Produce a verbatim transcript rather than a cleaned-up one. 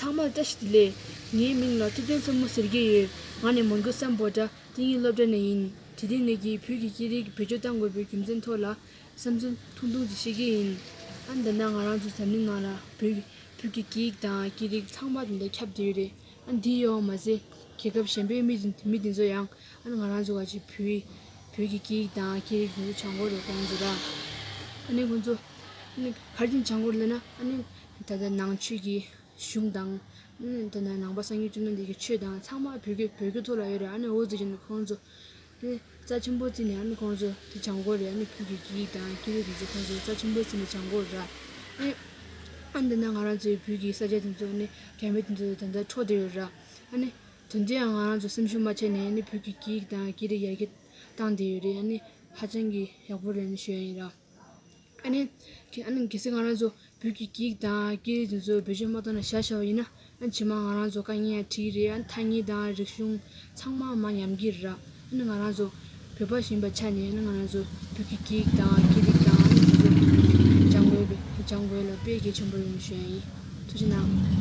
ཚང་མར་བཀྲ་ཤིས་བདེ་ལེགས། ངའི་མིང་ལ་ཐུབ་བསྟན་བསམ་གླིང་ཟེར་གྱི་ཡོད། ང་ནི་མོན་གྷོ་སམ་བྷོ་ཊ་དེ་ཉིད་སློབ་གྲྭ་ནས་ཡིན། དེ་རིང་ངེད་ཀྱིས་བོད་ཀྱི་སྐད་རིགས་བེད་སྤྱོད་གཏང་དགོས་པའི་རྒྱུ་མཚན་ཐོག་ལ་བསམ་ཚུལ་ཐུང་ཐུང་ཅིག་བཤད་ཀྱི་ཡིན། ཨ་ནི་ད་ལྟ་ང་རང་ཚོ་འཛམ་གླིང་ནང་ལ་བོད་བོད་ཀྱི་སྐད་ཡིག་དང་སྐད་རིགས་ཚང་མ་དེ་འདྲ་ཁྱབ་བསྡད་ཡོད་རེད། ཨ་ནི་དེ་ཡོད་མ་ཟད་རྒྱལ་ཁབ་གཞན་པའི་མི་དེ་མི་དེ་ཚོ་ཡང་ཨ་ནི་ང་རང་ཚོ་ག་ཅིག་བོད་བོད་ཀྱི་སྐད་ཡིག་དང་སྐད་རིགས་དེ་ཚོ་སྦྱང་དགོས་རེད་ཁོང་ཚོ་ར། ཨ་ནི་ཁོང་ཚོ་ཨ་ནི་ག་རེ་བྱས་ནས་སྦྱང་དགོས་རེད་ལབ་ན། ཨ་ནི་ད་ལྟ་ནང་ཆོས་ཀྱི་གཞུང་དང་། ཨ་ནི་ད་ལྟ་ནང་པ་སངས་རྒྱས་བཅོམ་ལྡན་འདས་ཀྱི་ཆོས་དང་ཚང་མ་བོད་སྐད་བོད་སྐད་ཐོག་ལ་ཡོད་རེད། ཨ་ནི་འོ་ཙི་བྱས་ནས་ཁོང་ཚོ་ཨ་ནི་རྩ་ཆེན་པོ་བརྩིས་ནས་ཨ་ནི་ཁོང་ཚོ་དེ་སྦྱང་དགོས་རེད། ཨ་ནི་བོད་ཀྱི་སྐད་ཡིག་དང་སྐད་རིགས་དེ་ཚོ་ཁོང་ཚོ་རྩ་ཆེན་པོ་བརྩིས་ནས་སྦྱང་དགོས་རེད། ཨ་ནི་ཨ་ནི་ད་ལྟ་ང་རང་ཚོའི་བོད་ཀྱི་ས་ཆ་དེ་ཚོ་ཨ་ནི་རྒྱ་མི་དེ་ཚོ་ད་ལྟ་འཕྲོག་བསྡད་ཡོད་རེད། ཨ་ནི་དེ་འདྲ་ཡང་ང་རང་ཚོ་སེམས་ཤུགས་མ་ཆག་ནས་ཨ་ནི་བོད་ཀྱི་སྐད་ཡིག་དང་སྐད་རིགས་ཡར་རྒྱས་བཏང་བསྡད་ཡོད་རེད། ཨ་ནི་ཧ་ཅང་གི་ཡག་པོ་རེད་ཨ་ནི་ཞུ་ཡ་ཡིན་ར། ཨ་ནི་གལ་ཨ་ནི་གལ་སྲིད་ང་རང་ཚོ་བོད་ཀྱི་སྐད་ཡིག་དང་སྐད་རིགས་དེ་ཚོ་བེད་སྤྱོད་མ་བཏང་ན་བཞག་བཞག་པ་ཡིན་ན། ཨ་ནི་རྗེས་མ་ང་རང་ཚོ་དཀའ་ངལ་ཡང་འཕྲད་ཀྱི་རེད། ཨ་ནི་ཐ་སྙད་དང་རིག་གཞུང་ཚང་མ་མར་ཉམས་ཀྱི་རེད། ཨ་ནི་ང་རང་ཚོ་བོད་པ་ཡིན་པའི་ཆ་ནས་ཨ་ནི་ང་རང་ཚོ་བོད་ཀྱི་སྐད་ཡིག་དང་སྐད་རིགས་དང་ཨ་ནི་དེ་ཚོ་སྦྱང་དགོས་པའི་སྦྱང་དགོས་ལ་དཔེ་གལ་ཆེན་པོ་ཡིན་ཞུ་ཡ་ཡིན། ཐུགས་རྗེ་གནང་།